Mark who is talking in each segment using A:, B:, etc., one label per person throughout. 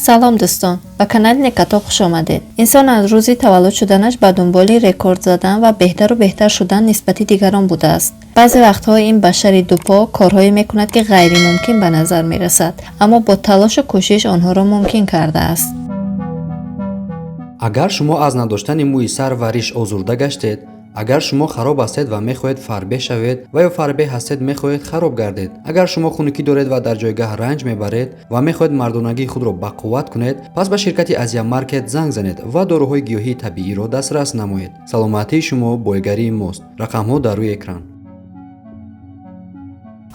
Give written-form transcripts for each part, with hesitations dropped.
A: Салом дӯстон, ба канали Некатоб хуш омадед. Инсон аз рӯзи таваллуд шуданаш ба дунболи рекорд задан ва беҳтару беҳтар шудан нисбати дигарон будааст. Баъзе вақтҳо ин башари дупо корҳое мекунад, ки ғайримумкин ба назар мерасад, аммо бо талошу кӯшиш онҳоро мумкин кардааст.
B: Агар шумо аз надоштани мӯи сар ва риш озурда гаштед, агар шумо хароб ҳастед ва мехоҳед фарбеҳ шавед ва ё фарбеҳ ҳастед мехоҳед хароб гардед, агар шумо хунукӣ доред ва дар ҷойгаҳ ранҷ мебаред ва мехоҳед мардонагии худро бақувват кунед, пас ба ширкати Азия Маркет занг занед ва доруҳои гиёҳии табииро дастрас намоед. Саломатии шумо бойгарии мост. Рақамҳо дар рӯи экран.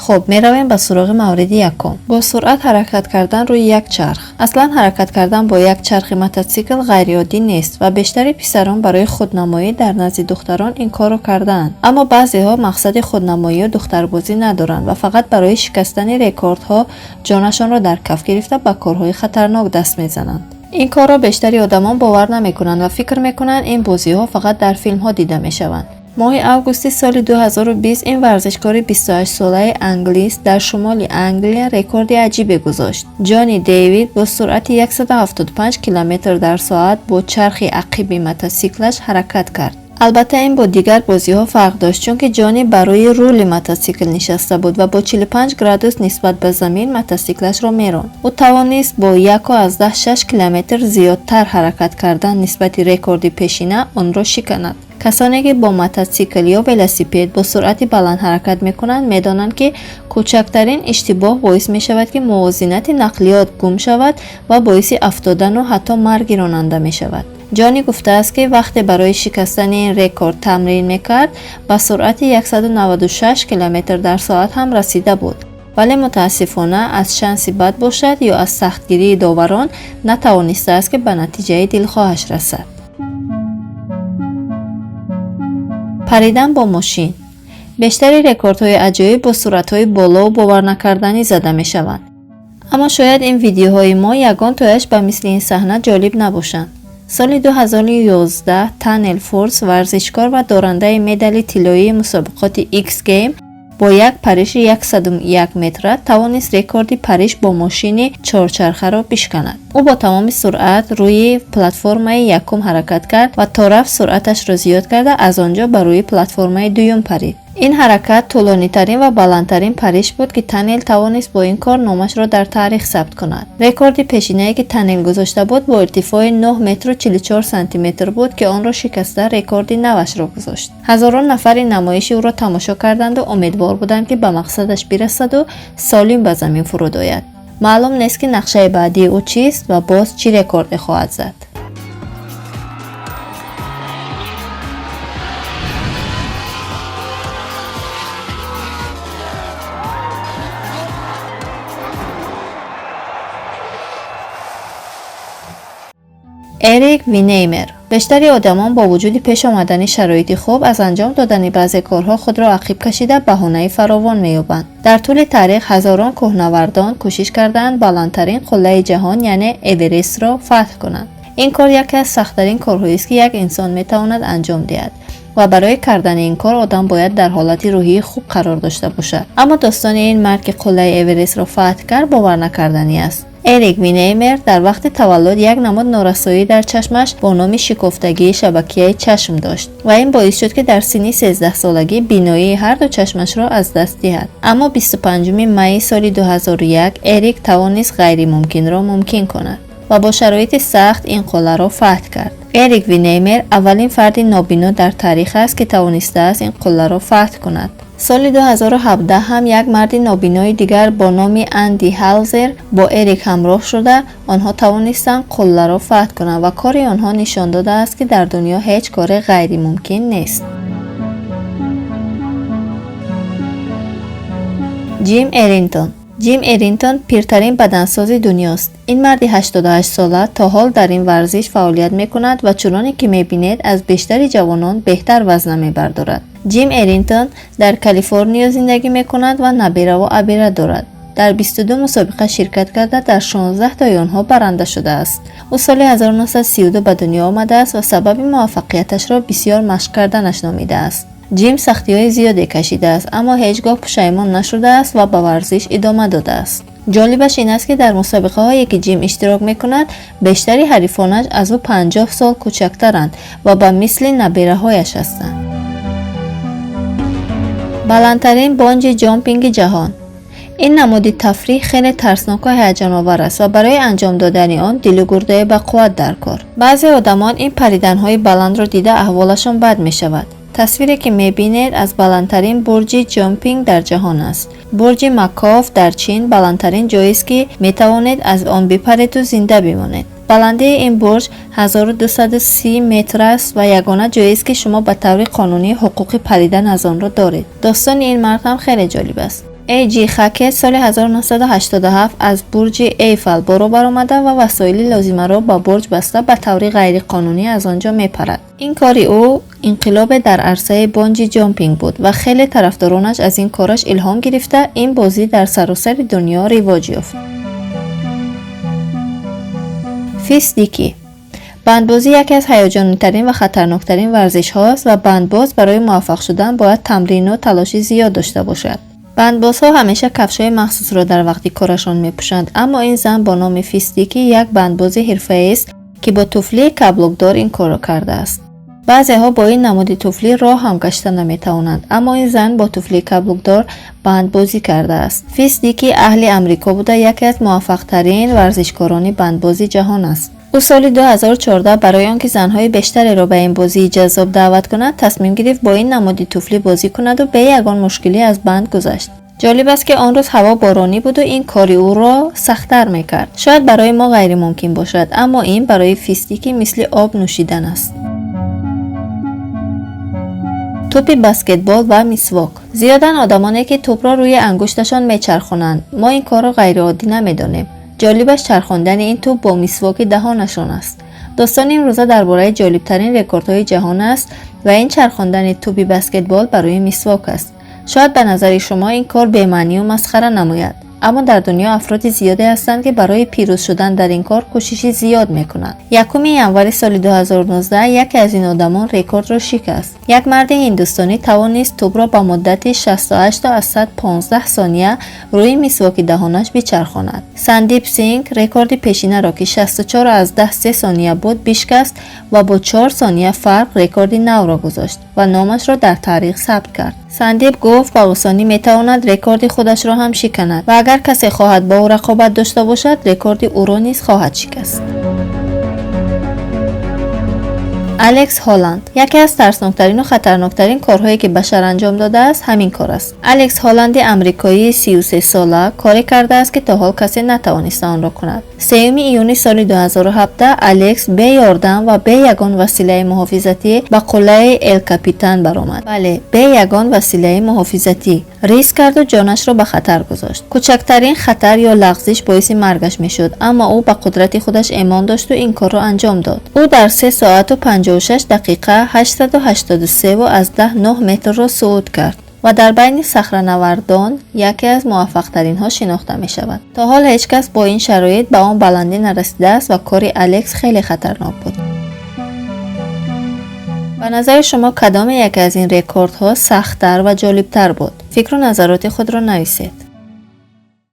A: Хуб, меравем ба суроғи мавриди якум. Бо суръат ҳаракат кардан рӯи як чарх. Аслан ҳаракат кардан бо як чархи мототсикл ғайриоддӣ нест ва бештари писарон барои худнамоӣ дар назди духтарон ин корро кардаанд. Аммо баъзеҳо мақсади худнамоию духтарбозӣ надоранд ва фақат барои шикастани рекордҳо ҷонашонро дар каф гирифта ба корҳои хатарнок даст мезананд. Ин корро бештари одамон бовар намекунанд ва фикр мекунанд ин бозиҳо фақат дар филмҳо дида мешаванд. Моҳи августи соли 2020 ин варзишкори 28-солаи англис дар шумоли Англия рекорди аҷибе гузошт. Ҷонни Дэвид бо суръати 175 км дар соат бо чархи ақиби мотосиклаш ҳаракат кард. Албатта, ин бо дигар бозиҳо фарқ дошт, чунки Ҷонни ба рӯи рули мотосикл нишаста буд ва бо 45 градус нисбат ба замин мотосиклашро меронд. Ӯ тавонист бо 1,6 километр зиёдтар ҳаракат кардан нисбати рекорди пешина онро шиканад. Касоне ки бо мотосикл ё велосипед бо суръати баланд ҳаракат мекунанд, медонанд, ки кӯчактарин иштибоҳ боис мешавад, ки мувозинати нақлиёт гум шавад ва боиси афтодану ҳатто марги ронанда мешавад. Ҷонни гуфтааст, ки вақте барои шикастани ин рекорд тамрин мекард, ба суръати 196 км дар соат ҳам расида буд, вале мутаассифона аз шанси бад бошад ё аз сахтгирии доварон натавонистааст, ки ба натиҷаи дилхоҳаш расад. Паридан бо мошин. Бештари рекордҳои аҷоиб бо суръатҳои болову боварнакарданӣ зада мешаванд. Аммо шояд ин видеоҳои мо ягон тояш ба мисли ин саҳна ҷолиб набошанд. Соли 2011 Танел Форс, варзишкор ва дорандаи медали тиллоии мусобиқоти X Game, бо як париши 101 метра тавонист рекорди париш бо мошини чорчархаро бишканад. Ӯ бо тамоми суръат рӯи платформаи якум ҳаракат кард ва то рафт суръаташро зиёд карда аз он ҷо ба рӯи платформаи дуюм парид. Ин ҳаракат тӯлонитарин ва баландтарин париш буд, ки Танел тавонист бо ин кор номашро дар таърих сабт кунад. Рекорди пешинае, ки Танел гузошта буд, бо иртифои 9 метру 44 сантиметр буд, ки онро шикаста рекорди навашро гузошт. Ҳазорон нафар ин намоиши ӯро тамошо карданду умедвор буданд, ки ба мақсадаш бирасаду солим ба замин фуруд ояд. Маълум нест, ки нақшаи баъдии ӯ чист ва боз чӣ рекорде хоҳад зад. Эрик Винеймер. Бештари одамон бо вуҷуди пеш омадани шароити хуб аз анҷом додани баъзе корҳо худро ақиб кашида баҳонаи фаровон меёбанд. Дар тӯли таърих ҳазорон кӯҳнавардон кӯшиш кардаанд баландтарин қуллаи ҷаҳон, яъне Эверестро фатҳ кунанд. Ин кор яке аз сахттарин корҳоест, ки як инсон метавонад анҷом диҳад ва барои кардани ин кор одам бояд дар ҳолати рӯҳии хуб қарор дошта бошад. Аммо достони ин мард, ки қуллаи Эверестро фатҳ кард, боварнакарданӣ аст. Эрик Винеймер дар вақти таваллуд як намуд норасоӣ дар чашмаш бо номи шикофтагии шабакияи чашм дошт ва ин боис шуд, ки дар синни 13-солагӣ биноии ҳарду чашмашро аз даст диҳад. Аммо 25 майи соли 2001 Эрик тавонист ғайримумкинро мумкин кунад ва бо шароити сахт ин қулларо фатҳ кард. Эрик Винеймер аввалин фарди нобино дар таърих аст, ки тавонистааст ин қулларо фатҳ кунад. Соли 2017 ҳам як марди нобинои дигар бо номи Анди Ҳалзер бо Эрик ҳамроҳ шуда, онҳо тавонистанд қулларо фатҳ кунанд ва кори онҳо нишон додааст, ки дар дунё ҳеҷ коре ғайримумкин нест. Ҷим Эринтон. Ҷим Эринтон пиртарин бадансози дунёст. Ин марди 88-сола то ҳол дар ин варзиш фаъолият мекунад ва чуноне ки мебинед, аз бештари ҷавонон беҳтар вазна мебардорад. Ҷим Эринтон дар Калифорниё зиндагӣ мекунад ва набераву абера дорад. Дар 22 мусобиқа ширкат карда дар 16 тои онҳо баранда шудааст. Ӯ соли 1932 ба дунё омадааст ва сабаби муваффақияташро бисёр машқ карданаш номидааст. Ҷим сахтиҳои зиёде кашидааст, аммо ҳеҷ гоҳ пушаймон нашудааст ва ба варзиш идома додааст. Ҷолибаш ин аст, ки дар мусобиқаҳое, ки Ҷим иштирок мекунад, бештари ҳарифонаш аз ӯ 50 сол кӯчактаранд ва ба мисли набераҳояш ҳастанд. Баландтарин бонҷи ҷомпинги ҷаҳон. Ин намуди тафриҳ хеле тарсноку ҳаяҷоновар аст ва барои анҷом додани он дилу гурдае бақувват дар кор. Баъзе одамон ин париданҳои баландро дида аҳволашон бад мешавад. Тасвире, ки мебинед, аз баландтарин бурҷи ҷомпинг дар ҷаҳон аст. Бурҷи Маков дар Чин баландтарин ҷоест, ки метавонед аз он бипареду зинда бимонед. Баландии ин бурҷ 1230 метр аст ва ягона ҷоест, ки шумо ба таври қонунӣ ҳуқуқи паридан аз онро доред. Достони ин мард ҳам хеле ҷолиб аст. Эйҷи Хакет соли 1987 аз бурҷи Эйфел боло баромада ва васоили лозимаро ба бурҷ баста ба таври ғайриқонунӣ аз он ҷо мепарад. Ин кори ӯ инқилобе дар арсаи бонҷи ҷомпинг буд ва хеле тарафдоронаш аз ин кораш илҳом гирифта, ин бозӣ дар саросари дунё ривоҷ ёфт. Фисдикӣ. Бандбозӣ яке аз ҳаяҷонитарин ва хатарноктарин варзишҳост ва бандбоз барои муваффақ шудан бояд тамрину талоши зиёд дошта бошад. Бандбозҳо ҳамеша кафшҳои махсусро дар вақти корашон мепӯшанд, аммо ин зан бо номи Фисдикӣ як бандбози ҳирфаист, ки бо туфлии каблукдор ин корро кардааст. Баъзеҳо бо ин намуди туфлӣ роҳ ҳам гашта наметавонанд, аммо ин зан бо туфлии каблукдор бандбозӣ кардааст. Фисдикӣ аҳли Амрико буда, яке аз муваффақтарин варзишкорони бандбози ҷаҳон аст. Ӯ соли 2014 барои он ки занҳои бештареро ба ин бозии ҷаззоб даъват кунад, тасмим гирифт бо ин намуди туфлӣ бозӣ кунаду бе ягон мушкилӣ аз банд гузашт. Ҷолиб аст, ки он рӯз ҳаво боронӣ буду ин кори ӯро сахттар мекард. Шояд барои мо ғайримумкин бошад, аммо ин барои Фисдикӣ мисли об нӯшидан аст. Тӯпи баскетбол ва мисвок. Зиёдан одамоне, ки тӯпро рӯи ангушташон мечархонанд, мо ин корро ғайриоддӣ намедонем. Ҷолибаш чархондани ин тӯп бо мисвоки даҳонашон аст. Достони имрӯза дар бораи ҷолибтарин рекордҳои ҷаҳон аст ва ин чархондани тӯпи баскетбол ба рӯи мисвок аст. Шояд ба назари шумо ин кор бемаънию масхара намояд, аммо дар дунё афроди зиёде ҳастанд, ки барои пирӯз шудан дар ин кор кӯшиши зиёд мекунанд. 1 январи соли 2019 яке аз ин одамон рекордро шикаст. Як марди ҳиндустонӣ тавонист тӯбро ба муддати 68,15 сония рӯи мисвоки даҳонаш бичархонад. Сандип Синг рекорди пешинаро, ки 64,3 сония буд, бишкаст ва бо 4 сония фарқ рекорди навро гузошт ва номашро дар таърих сабт кард. Сандип гуфт, ба осонӣ метавонад рекорди худашро ҳам шиканад ва агар касе хоҳад бо ӯ рақобат дошта бошад, рекорди ӯро низ хоҳад шикаст. Алекс Ҳоланд. Яке аз тарсноктарину хатарноктарин корҳое, ки башар анҷом додааст, ҳамин кор аст. Алекс Ҳоланди амрикоии 33сола коре кардааст, ки то ҳол касе натавониста онро кунад. 3 июни соли 2017 Алекс бе ёрдам ва бе ягон василаи муҳофизатӣ ба қуллаи Эл Капитан баромад. Бале, бе ягон василаи муҳофизатӣ риск карду ҷонашро ба хатар гузошт. Кӯчактарин хатар ё лағзиш боиси маргаш мешуд, аммо ӯ ба қудрати худаш эмон дошту ин корро анҷом дод. Ӯ дар 3 соату 56 дақиқа 883,9 метрро сууд кард ва дар байни сахранавардон яке аз муваффақтаринҳо шинохта мешавад. То ҳол ҳеҷ кас бо ин шароит ба он баландӣ нарасидааст ва кори Алекс хеле хатарнок буд. Ба назари шумо, кадоме яке аз ин рекордҳо сахттар ва ҷолибтар буд? Фикру назароти худро нависед.